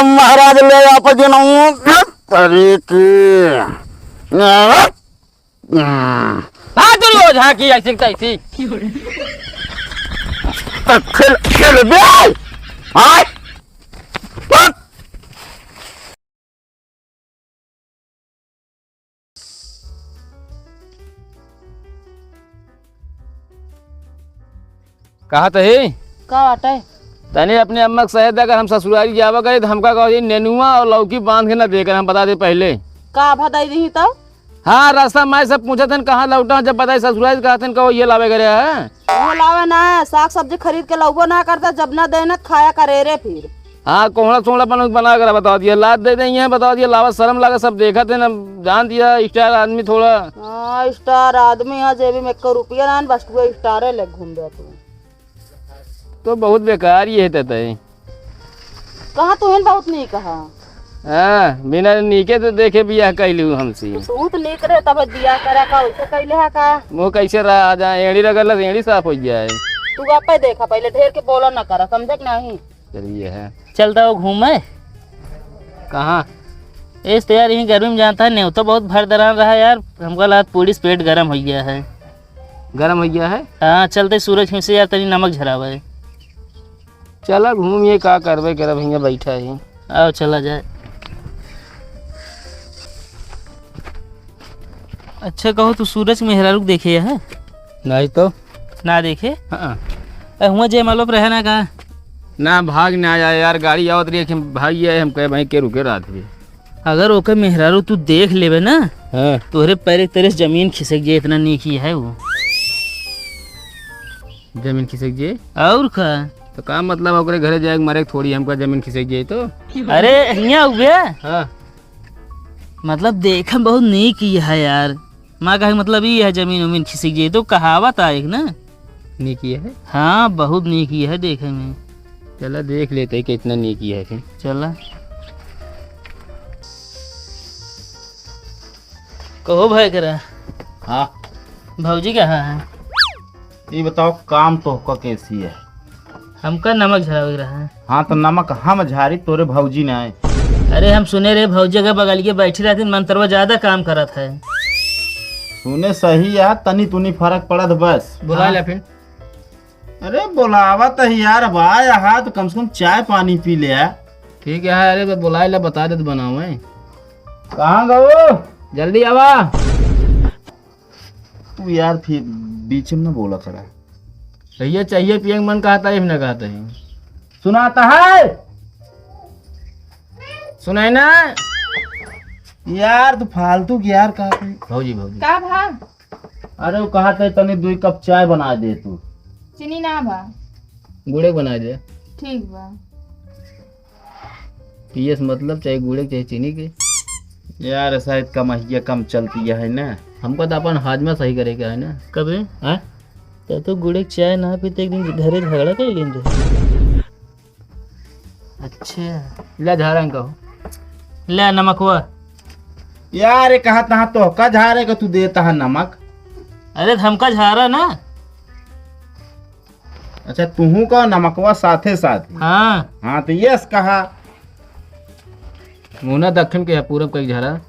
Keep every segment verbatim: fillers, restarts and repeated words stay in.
महाराज ले आप जनऊ तरीके। हाँ, तू रोज हाँ की ऐसी तैसी। तो खेल, खेल बे। हाँ? कहा तही? का बाटे? तनी अपने अम्मा के सहेद दे, अगर हम ससुरारी जावा करे तो हमका कहो, ये नेनुआ और लौकी बांध के ना दे कर, हम बता दे पहले। का भदाई दही तो? हाँ, रास्ता में सब पूछत हन, कहाँ लौटा, जब बताई ससुरारी, कहत हन, कहो, ये लावे करे है। वो लावे ना, साग सब्जी खरीद के लउबो ना करता, जब ना देना, खाया करे रे फिर। हाँ, कोहड़ा सोहड़ा बन-, बना कर बता दिया, लाद दे देंगे, बता दिया, लावा शर्म लागे, सब देखत है ना, जान दिया, स्टार आदमी थोड़ा। हाँ, स्टार आदमी है, जेबी में एक रुपया ना, बस तू स्टारे ले घूम बे तू। तो बहुत बेकार ये है ततई। कहाँ तू हन बहुत नीक है। हाँ, बिना नीके तो देखे बियाह कैलू हमसे। तू तो नीक रहे तब बियाह करा का, वैसे कैले है का? मुँह कैसे रहा आ जाए, एड़ी रगड़ला से एड़ी साफ हो जाए। तू आपे देखा, पहले ढेर के बोला ना करा, समझे कि नहीं? चलिए है। चलता हो घूमे। कहाँ? इस तो यार, यहीं गर्मी में जानता है, नेवता बहुत भर दरान रहा है यार, हमका लागत पूरी से पेट गरम हो गया है। गरम हो गया है? हाँ, चलते सूरज खींचे यार, तनी नमक झरावे। चला घूम, ये का करबे करब, हियाँ बैठा ही। आओ, चला जाए। अच्छा कहो, तू सूरज के मेहरारू के देखे है? नहीं तो। ना देखे? हाँ। ए, हुआं जयमालो पर रहे ना का? ना, भाग ना आया यार, गाड़ी आवत रही है कि हम भाग गया है, हम कहे भाई के रुके रात भी। अगर ओके मेहरारू तू देख लेबे ना, हाँ। तोहरे पैर के तले से जमीन खिसक जाए, इतना नीकी है वो। जमीन खिसक जाए? और का? तो का मतलब ओकरे घरे जाए के मरे के थोड़ी हमका जमीन खिसक जाए तो? अरे, हियाँ हुए? हाँ। मतलब देखे में बहुत नीक ही है यार। माँ कहे मतलब ई है जमीन उमीन खिसक जाए तो कहावत आ एक ना। नीक ही है? हाँ, बहुत नीक ही है देखे में। चला देख लेते हैं कितना नीक ही है फिर। चला। कहो भाई करा। हाँ। भौजी कहाँ है? ये बताओ काम तोहका कैसी है? हमका नमक झरावे के रहा। हाँ तो नमक हम झारी, तोरे भौजी ना आए। अरे हम सुने रे भौजी के बगल के बैठी रहती मंत्रवा ज्यादा काम करत है। सुने सही है, तनी तुनी फर्क पड़त बस। बुला हाँ। ले फिर। अरे बोलावा तो यार भाई, हाँ तो कम से कम चाय पानी पी ले। ठीक है, अरे बस बुला ले, बता दे तो बनावे। कहाँ गो? जल्दी आवा। तू यार फिर बीच में ना बोला करा। भैया चाहिए पिए के मन कहता है, ना कहता है। सुनाता है? सुनाई ना? यार तू फालतू की यार कहा तू। भौजी, भौजी। का भा? अरे वो कहा थे तनी दुई कप चाय बना दे तू। चीनी ना भा। गुड़े बना दे। ठीक बा। पिए से मतलब चाहे गुड़े के चाहे चीनी के। यार शायद कमाइया कम चलती है ना। हमको तो अपन हाजमा सही करे के है ना। कबे? हाँ? तो तू गुड़े के चाय ना पीते, एक दिन घरे झगड़ा कर लेंगे। अच्छा। ले झारा इनका हो। ले नमकवा। यार ये कहा तहाँ तोहका झारे का तू देता है नमक। अरे तो हमका झारा ना। अच्छा, तुहू का नमकवा साथे साथ। हाँ। हाँ, तो यस कहा। मुना दक्षिण के है, पूरब का एक झारा।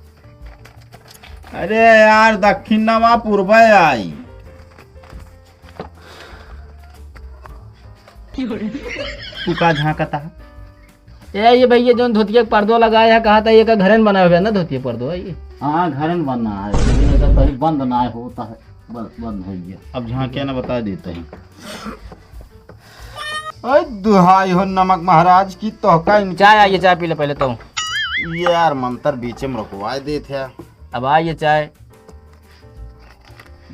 अरे यार, दक्षिण ना वहाँ पूर्व आई। तू का झांकता है? ए, ये भैया, जोन धोतिया के पर्दो लगाया है, कहा था ये का घरन बनाया हुआ है ना, धोतिया पर्दो है ये। हाँ, घरन बना है, लेकिन एकर तरी बंद ना होता है, बस बंद हो गया। अब झांके ना बता देते हैं। ओए दुहाई हो नमक महाराज की, तोहका इनकी चाय आइए, चाय पी ले पहले तो। ये यार मंत्र बीचे में रुकवा देत है। अब आइए चाय।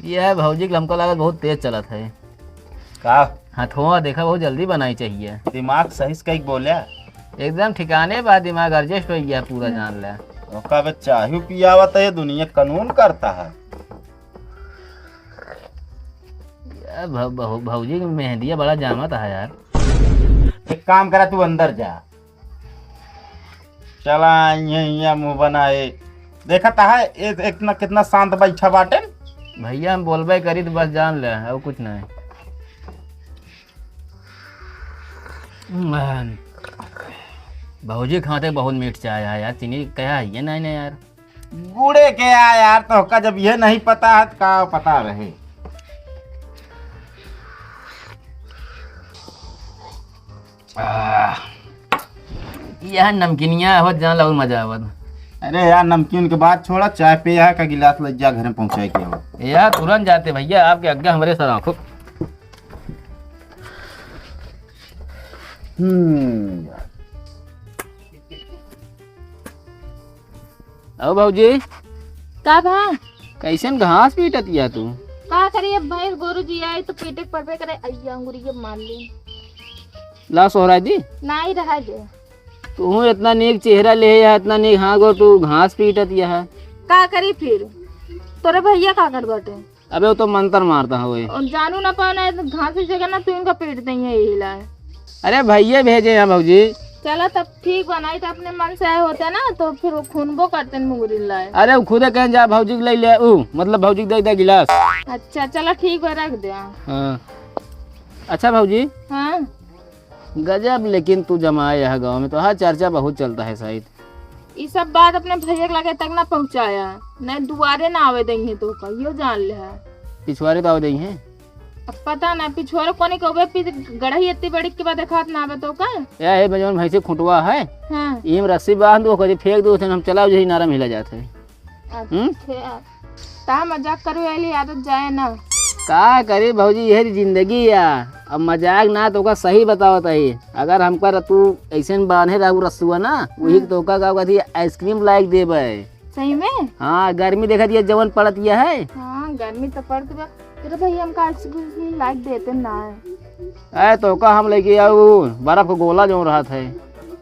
ये है भौजी के, हमको लागत बहुत तेज चलत है। का? हथवा देखा, बहुत जल्दी बनाई चाहिए। दिमाग सही से कई बोले। एकदम ठिकाने बा, दिमाग adjust हो गया पूरा, जान ले। ओका बे चाहू पियावत है, दुनिया कानून करता है। यार, भौ-, भौ-, भौजी के मेहंदिया बड़ा जामत है यार। एक काम करा, तू अंदर जा। चला, इहाँ, इहाँ मुँह बनाए। देखत है, ए-, इतना, कितना शांत बैठा बाटे। भैया, हम बोलबे करी तो बस जान ले, और कुछ नहीं। मान। भौजी खाते बहुत मीठ चाय है यार, चीनी कहा है ये नहीं ना यार। गुड़े के आ यार, तोहका जब ये नहीं पता है तो का पता रहे। आह, यह नमकीनिया आवत जान ला और मजा आवत। अरे यार, नमकीन के बात छोड़ा, चाय पे यहाँ का गिलास ले जा, घर में पहुँचाए के हो। यार, तुरंत जाते भैया, आपके आज्ञा हमरे सर आँखों। हम्म। आओ भौजी। का भा? कैसन घास पीटत या तू? का करी, अब भैंस गोरू जी आई तो पीटे के पड़बे करे। अइया, अंगुरिया मार ले। ला सोहरा दी। नाई रहा दे। तू इतना नीक चेहरा ले या, इतना नीक हाथ गो, तू घास पीटत या। का करी फिर? तोरे भैया का कर बाटे? अबे वो तो मंत्र मारता है वो। और जानू ना पाना है तो घास की जगह ना तू इनका पीट देंगे यही ला। अरे भैया भेजे हैं भौजी। चला तब ठीक बा, नहीं तो अपने मन से आए होते ना तो फिर वो खूनबो करते मुंगरी लाए। अरे वो खुदे कहें जा भौजी के ले ले ऊ, मतलब भौजी के दे दे गिलास। अच्छा चला ठीक बा, रख दे। हाँ। अच्छा भौजी। हाँ। गजब, लेकिन तू जमाए यह गाँव में तो हाँ चर्चा बहुत चलता है शायद। ई सब बात अपने भैया के लगे तक ना पहुँचाया, नहीं दुआरे ना आवे देंगे तो का, यो जान ले है। पिछुआरे तो आवे देंगे। अब पता ना पिछुआरे कोने के ओबे पी गड़ही इतनी बड़ी के बाद देखात ना आवे तो का। या है जौन भैंसे खुंटवा है, हाँ। इम रस्सी बांध दो, कभी फेंक दो, हम चलाओ जही नारा मिला जात है। हम्म? अच्छा, ता मजाक करो वाली आदत जाए ना। का करे भौजी, यह जिंदगी या। अब मजाक ना तो का सही बतावत है, अगर हमका तू ऐसे बांधे रहू रस्सुआ ना, वही हाँ। तो का का कथी आइसक्रीम लायक देबे। सही में? हाँ, गर्मी देखा दिया जवन पड़त या है। हाँ, गर्मी तो पड़त बा। तेरे भाई हमका आइसक्रीम लायक देते ना है। ए, तो का हम लेके आऊ बर्फ को गोला जो रहत है।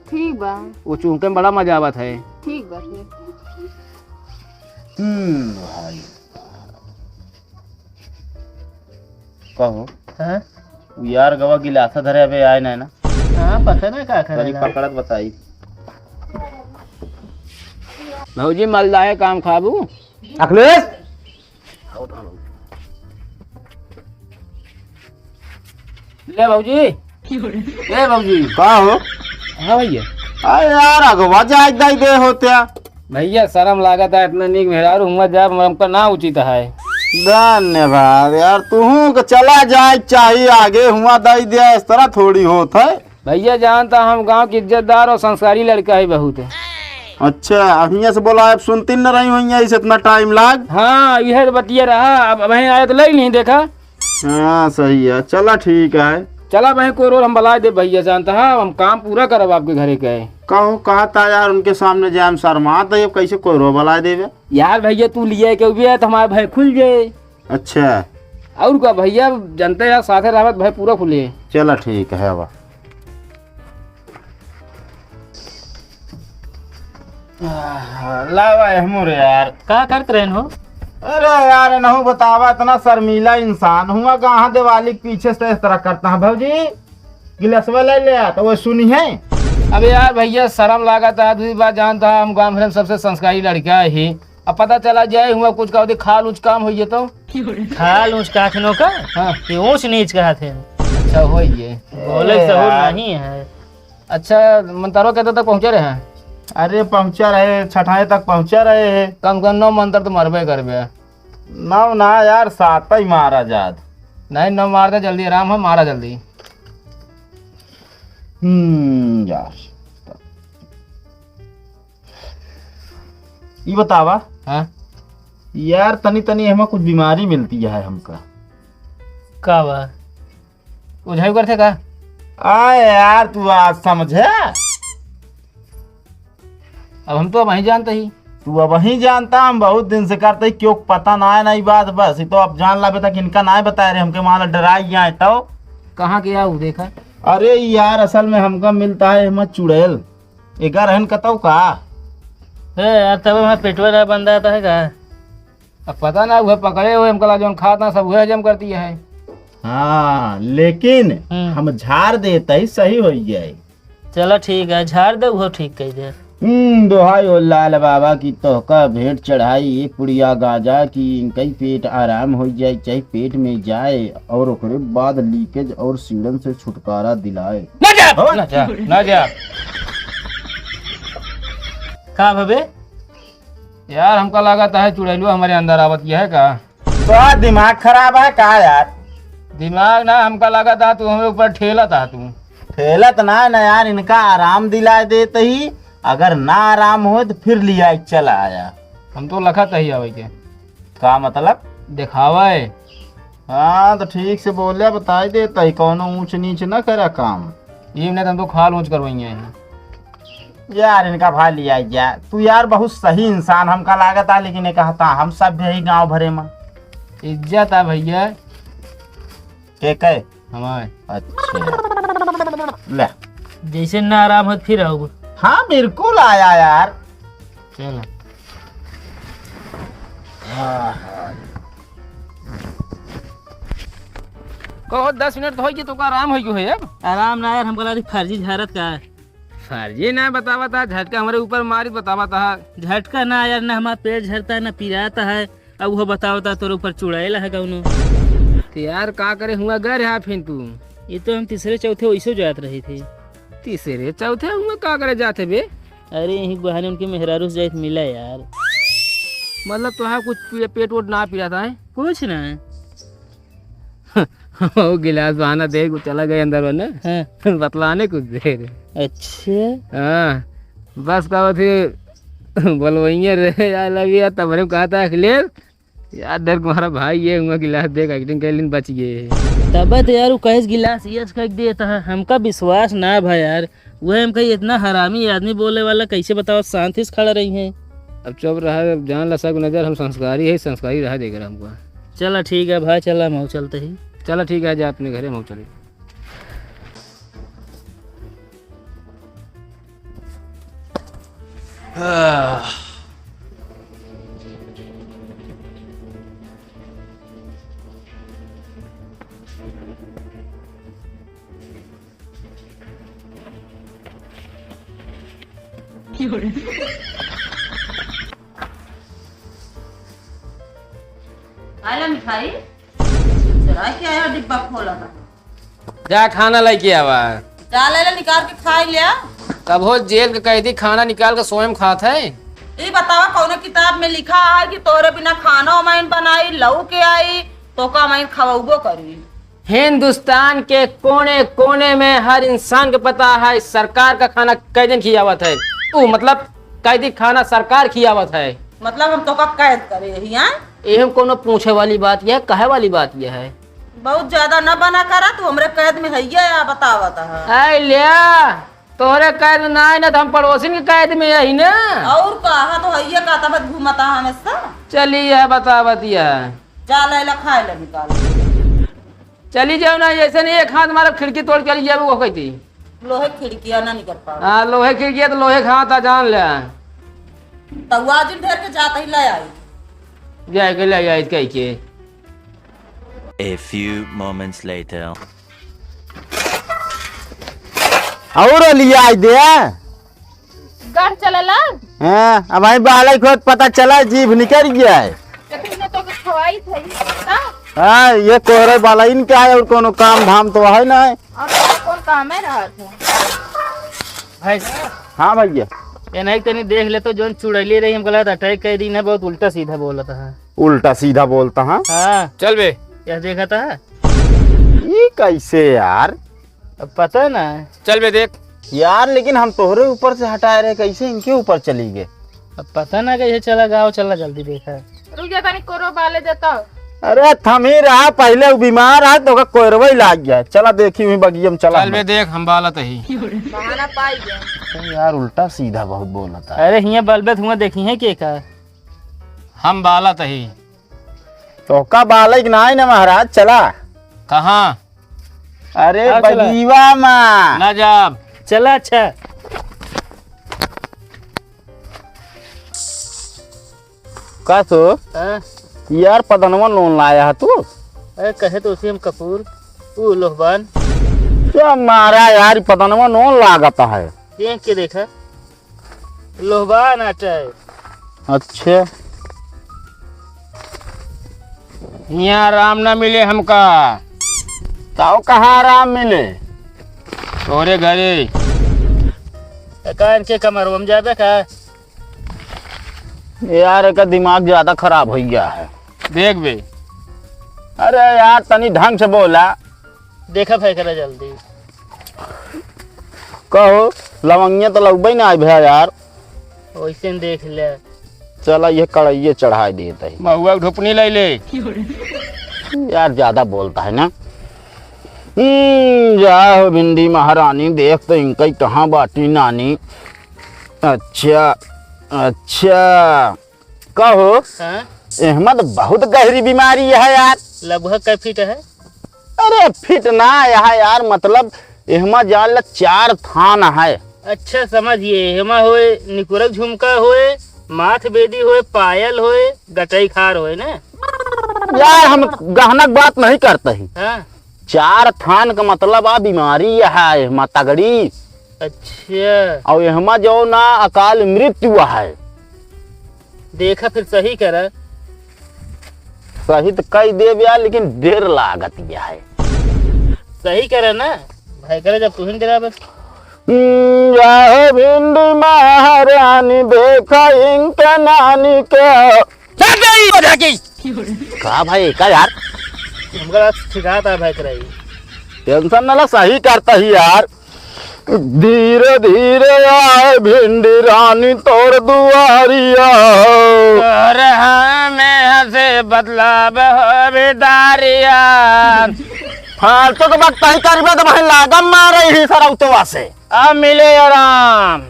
ठीक बा। वो चूंके में बड़ा मजा आवत है। ठीक बा फिर। हम्म, भाई। कहो। हाँ? उ यार गवा गिलासा धरे अबे आए ना ना। हाँ, पता ना का करे चली ना। पकड़त बताई। भौजी, मलदाहे काम खाबू? अखिलेश! ले भौजी। ए भौजी। का हो? हाँ भैया। अरे यार, अगवा जाए दाई दे होत्या। भैया, शर्म लागत है, इतना नीक मेहरारू हुआ जाब, हमका ना उचित है। धन्यवाद यार, तुहू के चला जाए चाहिए, आगे हुआ दाई दे, इस तरह थोड़ी होत है। भैया, जानता हम गांव के इज्जतदार और संस्कारी लड़का है बहुत। अच्छा, अब हियां से बोला, अब सुनती न रही हुई है, इसे इतना टाइम लाग। हाँ, यह तो बतिया रहा, अब वहीं आया तो ले नहीं देखा। हाँ, सही है, चला ठीक है। चला भाई, कोई रोल हम बलाए दे भैया, जानता है हम काम पूरा करब आपके घरे के। कहूँ कहता यार, उनके सामने जाए हम शर्मात है, अब कैसे कोई रोल बलाए देबे? यार भैया, तू लिए के भी है तो हमारे भाई खुल जाए। अच्छा। और का भैया, जनते यार, साथे रहबत भाई पूरा खुले। चला ठीक है, अब। आह, लावा है मोरे यार। का करत रहन हो? अरे यार, नहु बतावा, इतना शर्मीला इंसान हुआ, कहाँ दिवाली के पीछे से इस तरह करता है भौजी? गिलासवा ले ले आ, तो वो सुनी है। अबे यार भैया, शर्म लागत है, दूसरी बात जानता है, हम गांव भर में सबसे संस्कारी लड़का ही। अब पता चला जाए हुआ कुछ का होती खाल ऊंच काम होइए तो। खाल ऊंच कहा थे नो का? हाँ। ये ऊंच नीच कहा थे। अच्छा होइए। बोले ए सहूर यार। नहीं है। अच्छा, मंतरो कहते तक पहुँचे रहे हैं? अरे पहुँचा रहे, छठाए तक पहुँचा रहे हैं। कम से कम नौ मंतर तो मरबे करबे। नौ ना यार, सात ही मारा जात। नहीं, नौ मार दे जल्दी, आराम है, मारा जल्दी। हम्म, यार। ई बतावा। हाँ? यार, तनी तनी एहमा कुछ बीमारी मिलती है हमका। का बा? ओझाई करते का? आ यार, तू आज समझे? अब हम तो वहीं जानते ही। तू अब वहीं जानता, हम बहुत दिन से करते ही, क्यों पता ना है ना ई बात, बस ये तो अब जान लाबे तक इनका ना बताए रहे, हमके माला डराई आए तो। कहाँ के आऊ देखा? अरे यार, असल में हमका मिलता है एहमा चुड़ैल। एका रहन कतौ का? हे यार, तब हमारा पेटवा ना बन रहा था, है का? अब पता ना, वह पकड़े हुए हमका ला जौन खात ना, सब वह हजम करती है। हाँ, लेकिन हम्म। हम झाड़ देते ही सही हो जाए। चलो ठीक है, झाड़ दे, वो ठीक कर दे। हम्म, दोहाई हो लाल बाबा की, तोहका भेंट चढ़ाई, एक पुड़िया गांजा की, इनका ही पेट आराम हो जाए, चाहे पेट में जाए, और ओकरे बाद लीकेज और सीड़न से छुटकारा दिलाए। ना जा, हो? ना जा, ना जा। का भवे? यार, हमका लागत है चुड़ैलवा हमरे अंदर आवत है का? तो दिमाग खराब है का यार? दिमाग ना, हमका लागत है तू हमरे ऊपर ठेलत है तू। ठेलत ना, ना यार, इनका आराम दिलाए देत ही, अगर ना आराम होए तो फिर लिया चला आया। हम तो लखत ही आवे के। का मतलब? देखावे। हाँ, तो ठीक से बोले, बताई देता ही, कौनो ऊंच नीच न करा काम। ये नहीं तो हम तो खाल ऊंच करवाइए हैं। यार, इनका भाई लिया जा। तू यार बहुत सही इंसान हमका लागत आ, लेकिन ये कहता हम सब भी यही गांव भरे में। इज्जत आ भैया। के कहे? हमारे। अच्छा। ले। जैसे ना आराम होत फिर आओ। हाँ, बिल्कुल आया यार। चल। हाँ, हाँ। कहो, दस मिनट तो होई कि तोका आराम होई गयो है अब? आराम ना यार, हमका लगा फर्जी झारत का। फर्जी ना बतावा था, झटका हमरे ऊपर मारी बतावा था। झटका ना यार, ना हमारा पेट झरता है, ना पिराता है। अब वो बतावा था, तोरे ऊपर चुड़ैल है कौनो। तो यार, का करे हुआ गर है फिर तू? ये तो हम तीसरे चौथे वैसे जात रहे थे। तीसरे चौथे हुआ का करे जाते बे? अरे, यही बहाने उनके मेहरारू से जाइत मिला यार। मतलब, तोहार कुछ पे-, पेट वोट ना पिराता है? कुछ ना। वो गिलास बहाना दे, वो चला गए अंदर, वरना हाँ। बतलाने कुछ देर। अच्छा। हाँ, बस का थे बोलवइये रे, I love you, तब रे कहा था अखिलेश, यार, डर तुम्हारा भाई ये हुआ गिलास देख, एक्टिंग कर लेन, बच गए। तब तो यार, वो कहे गिलास यस कर देता है, हमका विश्वास ना भा यार। वह हमका इतना हरामी आदमी बोले वाला, कैसे बताओ, शांति से खड़ा रही है। अब चुप रहा, अब जान ला सब नजर, हम संस्कारी है, संस्कारी रहा देख रहा हमको। चला ठीक है भाई, चला मऊ चलते ही। चला ठीक है, जा अपने घरे, मऊ चले। आला मिठाई, चुरा के आया, डिब्बा खोला था। जा खाना लेके आवा। जा ले ले, निकाल के खाई ले। तब हो जेल के कैदी खाना निकाल के स्वयं खात है। ई बतावा, कौनो किताब में लिखा है कि तोरे बिना खाना माइन बनाई, लऊ के आई, तो का माइन खवाबो करी? हिंदुस्तान के कोने कोने में हर इंसान के पता है सरकार का खाना कैदन खियावत है। ऊ मतलब कैदी खाना सरकार खियावत है। मतलब हम तोका कैद करे ही, हैं? एहम कोनो पूछे वाली बात यह, कहे वाली बात यह है? बहुत ज्यादा न बना करा, तू हमरे कैद में हइये या बतावत है। ऐ ल्या, तोहरे कैद में ना है ना, तो हम पड़ोसिन के कैद में यही ना। और कहा तो हइये का तब घूमता हमेशा। चली यह बतावत यह। जा लैला खाए ले निकाल। चली जाओ ना, ऐसे नहीं एक हाथ मारब खिड़की तोड़ के चली जाबे, वो कहती। लोहे खिड़किया ना निकल पावे। हाँ, लोहे खिड़किया तो लोहे के हाथ आ, जान ले। तब वो आज ढेर के जात ही ले आई। जाए के ले आई कह के। A few moments later. और लिया आई दे। गढ़ चलला? हाँ, अब आई बालक होत पता चला, जीभ निकल गया है। लेकिन मैं तो के खवाई थी, पता? हाँ, ये कोहरे वाला इनका है और कोनो काम धाम तो है ना। और कौन काम है रहा था? भाई साहब। हाँ भैया। ये नहीं तनी देख ले तो, जोन चुड़ैली रही, हमको लगता अटैक कर दी ना, बहुत उल्टा सीधा बोलता है। उल्टा सीधा बोलता है? हाँ। चल बे। यह देखा था? ये कैसे यार? अब पता ना। चल बे देख। यार, लेकिन हम तोहरे ऊपर से हटाए रहे, कैसे इनके ऊपर चली गए? अब पता ना कैसे चला, गाँव चला, जल्दी देखा। रुक जा, तनी कोरो बाले देता। अरे, थमी रहा, पहले वो बीमार है, तो ओकर कोरवा ही लाग गया। चला देखी हुई बगिया में, चला चल हम। बे देख, हम बालत ही। बहाना पाई गया। अरे यार, उल्टा सीधा बहुत बोलता है। अरे, हियाँ बलबे धुआं देखी है के का? हम बालत ही। तो का बालक ना है ना महाराज, चला। कहाँ? अरे आओ, चला। बगीवा मा। ना जाब। चला, अच्छा। का सो? हाँ? यार, पदनवा लोन लाया है तू? अरे, कहे तो उसी हम कपूर, ऊ लोहबान। क्या मारा यार, पदनवा लोन लागता है। देख के देखा। लोहबान आटे। अच्छा। हियाँ आराम ना मिले हमका। ताऊ कहाँ आराम मिले? तोरे घरे। का इनके कमरवा में जाबे का? यार, एका दिमाग ज्यादा खराब होइ गया है। देख बे। अरे यार, तनी ढंग से बोला। देखा भाई करा जल्दी। कहो, लवंगिया तो लउबे ना आइ भैया यार। वैसे न देख ले। चला, ये कढ़ाइये चढ़ाइ देत ही। महुआ ढुपनी लै ले। यार, ज्यादा बोलता है ना। हम्म, जा हो भिंडी महारानी, देख तो इनका ही कहाँ बाटी नानी। अच्छा, अच्छा। कहो, हाँ? एहमा तो बहुत गहरी बीमारी है यार। लगभग कै फीट है? अरे फीट ना है यार, मतलब एहमा जान ला चार थान है। अच्छा समझ गए, एहमा होए निकुरक झुमका होए, माथ बेदी होए, पायल होए, गटई खार होए ना। यार हम गहनक बात नहीं करते ही। हाँ। चार थान का मतलब आ बीमारी है एहमा तगड़ी। अच्छा। और एहमा जो ना अकाल मृत्यु है। देखा फिर सही करा। सही तो कई देब यार, लेकिन देर लागत या है। सही करा ना, भाई करा जब तुहिन डराबे। हम्म, या है भिंडी महारानी, देखा इनके नानी के। चल गई, हो जाएगी। का भाई, का यार? हमका ठिकाता है भाई करा ही। टेंशन ना ला, सही करता ही यार। धीरे धीरे आए भिंडी रानी तोर दुआरिया हो। तोर हमें हंसे बदलाव हो बिदारिया। फालतू के बात तही करबे तो वहीं लागम मारे ही सरौतवा से। अब मिले आराम।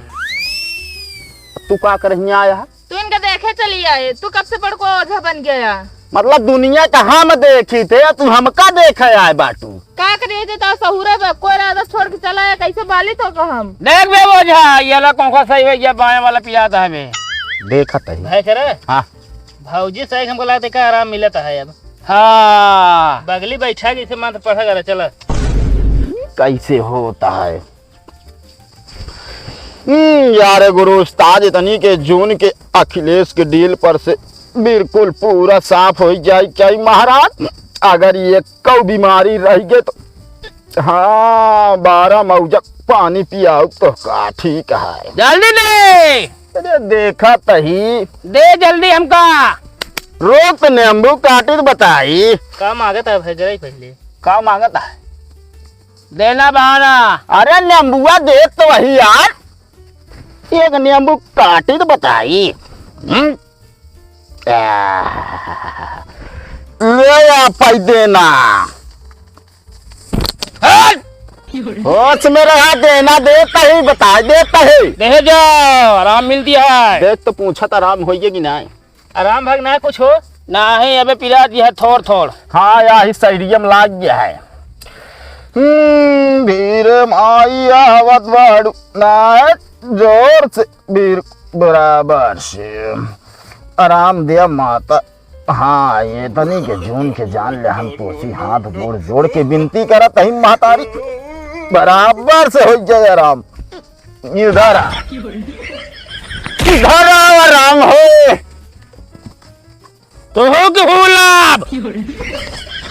तू का करहिया आया है? तू इनका देखे चली आए, तू कब से बड़को ओझा बन गया? मतलब दुनिया कहाँ में देखी थे, तू हमका देखे आए बाटू। का करिए जे ता सहुरे बा, कोई राधा छोड़ के चला आया, कैसे बाली तो का हम? देख बे ओझा, ये ला कौन सा सही है, ये बाएं वाला पिया था हमें। देखत है। भाई करे? हाँ। भौजी से हमको लागत है का आराम मिलत है अब। हाँ। बगली बैठा के इसे मात्र पढ़ा करा, चला। कैसे होता है? हम्म, यार गुरु उस्ताद, इतनी के जून के अखिलेश के डील पर से बिल्कुल पूरा साफ होइ जाए क्या महाराज? अगर ये कौ बीमारी रह गए तो हाँ, बारह मौजक पानी पियाऊ तो का ठीक है। जल्दी दे। अरे देखा तही। दे जल्दी हमका। रोक तो नींबू काटी तो बताई। का मांगत है भाई, जरा ही पहले। का मांगत है? देना बहाना। अरे नींबुआ दे तो वही यार, एक नींबू काटी तो बताई। हम्म? आह, ले आ पाई देना। हट! होश में रहा, देना देता ही, बताई देता ही। दे जाओ, आराम मिलती है। देख तो पूछत आराम होइए कि नहीं? आराम भाग ना कुछ हो? नाही, अबे पिरा दिया थोड़ थोड़। हाँ, या ही शरीरियम लाग गया है। हम्म, भीड़ माई आवत बाड़ू, ना जोर से भीड़ बराबर से। आराम दिया माता। हाँ, ये तनी के जून के जान ले, हम तोसी हाथ गोड़ जोड़ के विनती करत ही महतारी, बराबर से हो जाए आराम। इधर आ, इधर आ, आराम हो। तो हो के हो लाभ।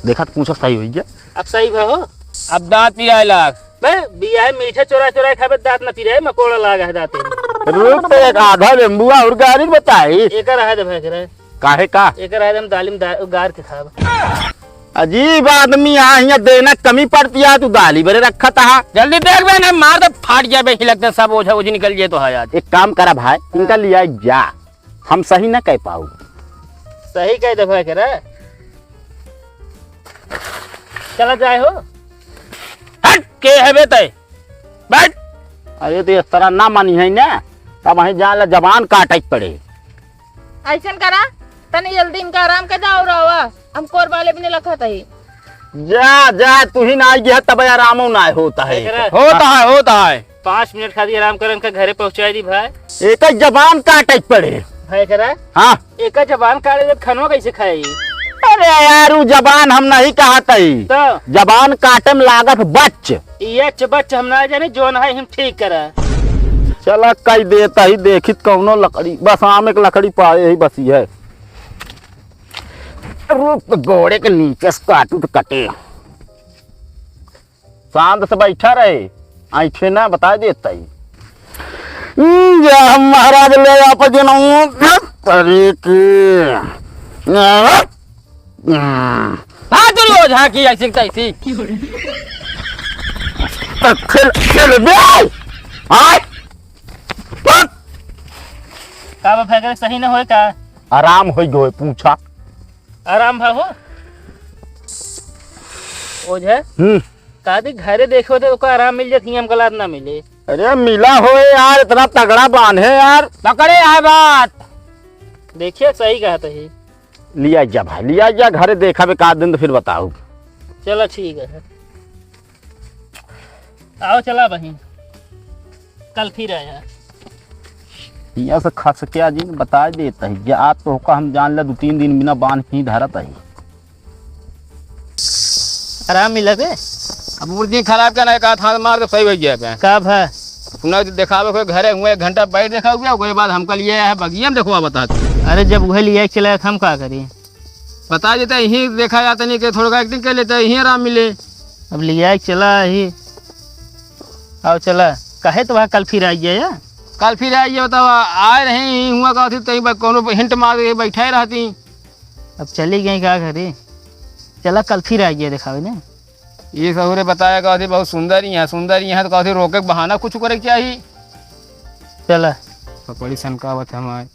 देखा तो पूछत सही होई गया। अब सही भा हो। अब दांत पिराए लाग। बे, बियाहे मीठे चोरा चोरा खाबे, दांत न पिराए, मकोड़ा लाग है दांते में। रुक तो एक आधा नींबुआ और गारी बताई। एकर रहा दे भाई करे। काहे का? एकर रहा दे, हम दालिम दा-, गार के खाब। अजीब आदमी, यहाँ, यहाँ देना कमी पड़ती है, तू दाली बरे रखा था। जल्दी देख बे, नहीं मार दे, फाट जाए बे, हिलक दे, सब ओझा ओझी निकल जाए तो है आज। एक काम करा भाई, इनका लिया जा। हम सही ना कह पाऊ। सही कह दे भाई करा। चला जाए हो। हट, के है बे तय? बैठ। अरे तो इस तरह ना मानी है ना, तब वहीं जा ला जबान काटे के पड़े। ऐसन करा, तनी जल्दी इनका आराम कर जाओ रवा। हम कोर वाले भी नहीं लखत है। जा, जा, तू ही ना आई गया, तब आरामो ना होता है। एकरा होता है, होता है। पाँच मिनट खातिर आराम कर, इनका घरे पहुँचाई दी भाई। एक जबान काटे के पड़े। भाई करा? हाँ। एक जबान काटे तो खनवा कैसे खाई? अरे यार, उ जबान हम नहीं कहत हई। तो? जबान काटे में लागत बच। ये च-, बच हम ना जाने, जोन है हम ठीक करा। चला कई देता ही, देखित कौनो लकड़ी, बस आम एक लकड़ी पाए ही बसी है। रुक, गोड़े के नीचे से काटू तो कटे। शांत से बैठा रहे, ऐठे ना, बता देता ही। हम्म, जा हम महाराज ले आप जनऊ। तरीके। भाग तू ओझा की ऐसी तैसी। तो खेल, खेल बे। आय। का बा भैया, सही न होए का? आराम होई गए, पूछा। आराम भा हो? ओझा? हम्म। का दी घरे देखो तो ओका आराम मिल जात, हियाँ हमका लात ना मिले। अरे मिला हो यार, इतना तगड़ा बांध है यार। पकड़े आए बात। देखिए, सही कहत ही। लिया जा भाई, लिया जा घरे, देखा बे का दिन तो फिर बताऊ। चला ठीक है, आओ चला बहिन, कल फिर आया। हियाँ से खस के आज बता देत ही, जा तो का हम जान ले, दो तीन दिन बिना बांध ही धरत ही। आराम मिला बे? अब मूड दिन खराब का ना, एक हाथ हाथ मार के सही हो गया बे। का भा? सुना तो देखावे कोई घरे हुए एक घंटा बैठ देखा हुआ, ओकरे बाद हमका लिए आया है बगिया में देखवा बता। अरे जब वह लिए चला हम का करी? बता देता, यहीं देखा जाता नहीं कि थोड़ा एक्टिंग कर लेता, यहीं आराम मिले। अब लिया चला ही। आओ चला। कहे तो वहाँ कल फिर आई गया या? कल फिर आई गया, बताओ, आ-, आए रहे यहीं हुआ का थी, तहीं बा-, कोनो हिंट मार के बैठा ही रहती। अब चली गई का घरे? चला कल फिर आई गया दिखावे ने। ये सहुरे बताया का थी बहुत सुंदर ही है, सुंदर ही है तो का थी रोके के बहाना कुछ करे के चाहिए। चला। पकौड़ी सनकावत हमारे।